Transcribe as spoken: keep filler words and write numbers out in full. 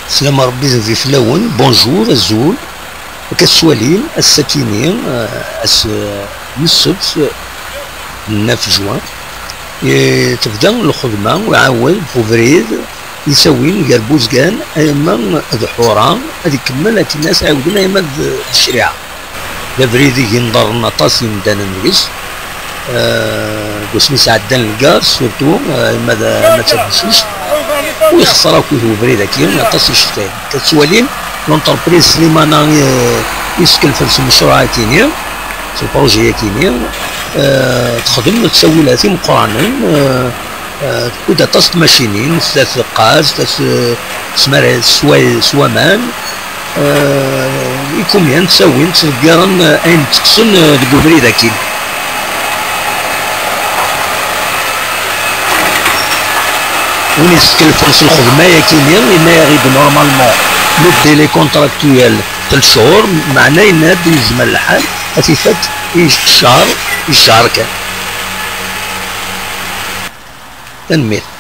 Slam Rebbi d bbi fell-awen, bonjour, azul. Akka tettwalim, ass-akini, eh, ass, eh, n ssebt, eh, neuf juin, eh, tebda lxedma uɛawed n ubrid yessawin gar Buzgan ayma d Ḥura, ad ikemmel akken ad s-ɛiwden ayma d, d ccariɛa. D abrid i yenḍerren aṭas imdanen deg-s. Eh, deg wasmi sɛeddan lgar, surtout, eh, ma d, ma d tabucict, u yexṣer akk ubrid-agi, aṭas icetkayen. Tettwalim, l'entreprise Slimana, eh, yeskelfen s lmecruɛ-akini, s lprojet-akini, eh, texdem ttawilat imeqqranen, eh, eh, tewwi-d aṭas n tmacinin, tella tqaz, tella s-, smar-, s wa-, s waman, eh, ikumyan ttawin, ttḍeggiren, eh, ayen ttekksen, eh, deg ubrid-agi. Win yeskelfen s lxedma-agi-nni, yenna-yaɣ-id normalement le délai contractuel tlata cchur, meɛna yenna-d yezmer lḥal ad t-ifat i ccher, i ccher kan. Tanemmirt.